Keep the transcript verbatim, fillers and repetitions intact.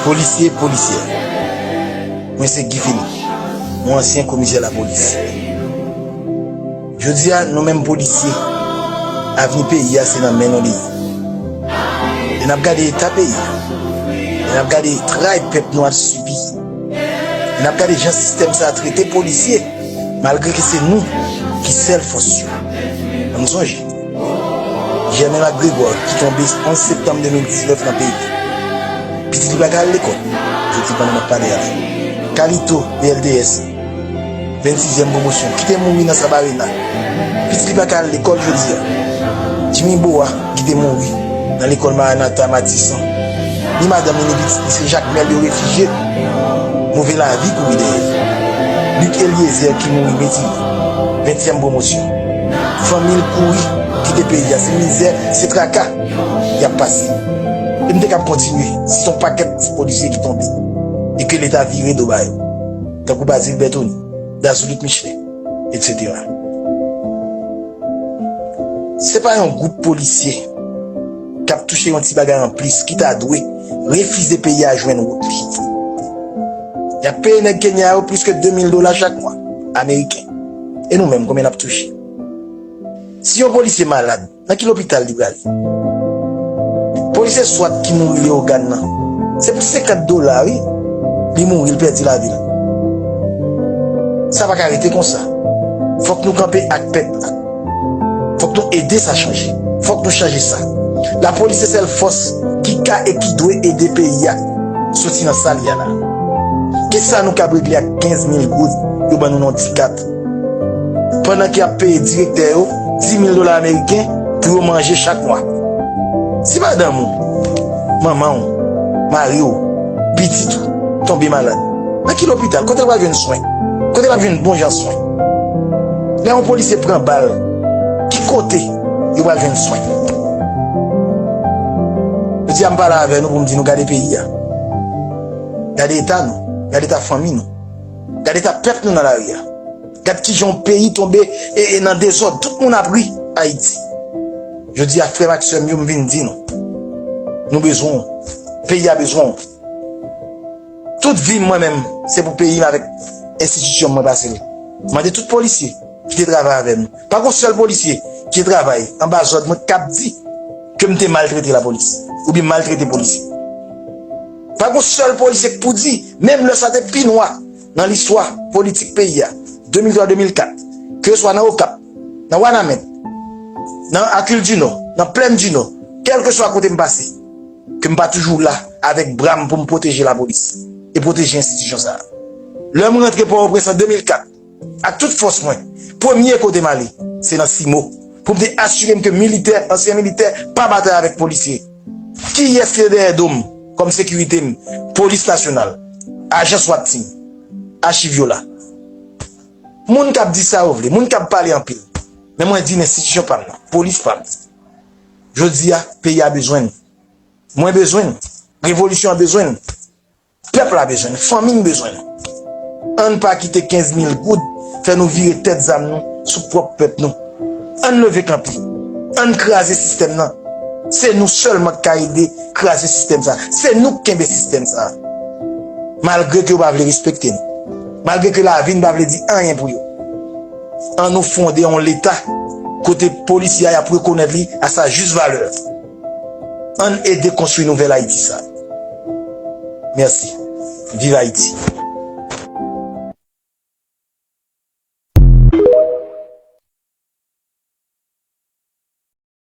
Polisye, polisyè. Mwen se Guy Philippe, yon ansyen komisè lapolis. Jodi a, nou menm polisye, avni peyi a se nan men nou li ye. Lè n ap gade eta peyi a, lè n ap gade tray pèp nou ap sibi, lè n ap gade jan sistèm sa a trete polisye, malgre ke se nou ki sèl fòs yo. Ann sonje, Germain Marc Grégoire, ki tonbe onz septanm de mil diznèf nan peyi. Pitit li pa ka al lekòl, jodi pandan n ap pale avè w. Kalito, P L D S, vennsizyèm pwomosyon, ki te mouri nan Sabarena. Pitit li pa ka al lekòl jodi a. Jimmy Boa, ki te mouri nan lekòl Maranatha Matisan. Ni madanm li, ni pitit li, se Jakmèl yo refijye. Move lavi kouri dèyè. Luc Eliezer ki mouri Meti, ventyèm pwomosyon. Fanmi l kouri kite peyi a. Se mizè, se traka y ap pase. E m te kab kontinye. Si se yon pakèt ti polisye ki tonbe e ke Leta vire do ba yo, tankou Basil Bertoni, Dazoulik Michelin, etsetera. Se pa yon gwoup polisye k ap touche yon ti bagay anplis ki ta dwe refize peyi a jwenn wout li. Y ap peye nèg Kenya yo plis ke de mil dola chak mwa, ameriken. E nou menm, konbyen n ap touche? Si yon polisye malad, nan ki lopital li prale? Polisye swat ki mouri Leyogàn nan, se pou senkant dola, wi. Li mouri, li pèdi lavi l. Sa pa ka rete konsa. Fòk nou kanpe ak pèp la. Fòk nou ede sa chanje. Fòk nou chanje sa. Lapolis se sèl fòs ki ka e ki dwe ede peyi a soti nan sa l ye a la. Kisa nou kab regle ak kenz mil goud yo ban nou nan yon ti kat, pandan ke y ap peye direktè yo dis mil dola ameriken pou yo manje chak mwa? Si madanm ou, manman w, mari w, pitit ou tonbe malad, nan ki lopital? Kote l pral jwenn swen? Kote l ap jwenn bon jan swen? Lè yon polisye pran bal, ki kote yo pral jwenn swen? Jodi a, m pale avè nou pou m di nou gade peyi a. Gade eta nou. Gade eta fanmi nou. Gade eta pèp nou nan lari a. Gad kijan yon peyi tonbe e, e nan dezòd. Tout moun ap ri Ayiti. Jodi a, frè m ak sè m yo, m vin di nou, nou bezwen w. Peyi a bezwen w. Tout vi m mwen menm, se pou peyi m avèk enstitisyon m mwen pase l. Mande tout polisye ki te travay avè m. Pa gon sèl polisye ki te travay anba zòd mwen k ap di ke m te maltrete lapolis oubyen maltrete polisye. Pa gon sèl polisye k pou di, menm lè sa te pi nwa nan listwa politik peyi a, de mil twa de mil kat, keseswa nan Okap, nan Wanament, nan Akil di Nò, nan Plèn di Nò, kèlkeswa kote m pase, ke m pa toujou la avèk bra m pou m pwoteje lapolis e pwoteje enstitisyon sa a. Lè m rantre Pòtoprens an de mil kat, ak tout fòs mwen, premye kote m ale, se nan CIMO, pou m te asire m ke militè, ansyen militè, pa batay avèk polisye. Kiyès ki te dèyè do m kòm sekirite m? Polis nasyonal, ajan swat team, achiv yo la. Moun k ap di sa yo vle, moun k ap pale anpil. Men mwen di n enstitisyon pa m nan, polis pa m. Jodi a, peyi a bezwen n. Mwen bezwen n. Revolisyon an bezwen n. Pèp la bezwen n. Fanmi m bezwen n. Ann pa kite kenz mil goud fè nou vire tèt zam nou sou pwòp pèp nou. Ann leve kanpe. Ann kraze sistèm nan. Se nou sèlman k ka ede kraze sistèm sa. Se nou k kenbe sistèm sa. Malgre ke yo pa vle respekte n. Malgre ke lavi n pa vle di anyen pou yo. Ann nou fonde yon leta kote polisye a y ap rekonèt li a sa jis valè. Ann ede konstwi nouvèl Ayiti sa. Mèsi. Viv Ayiti.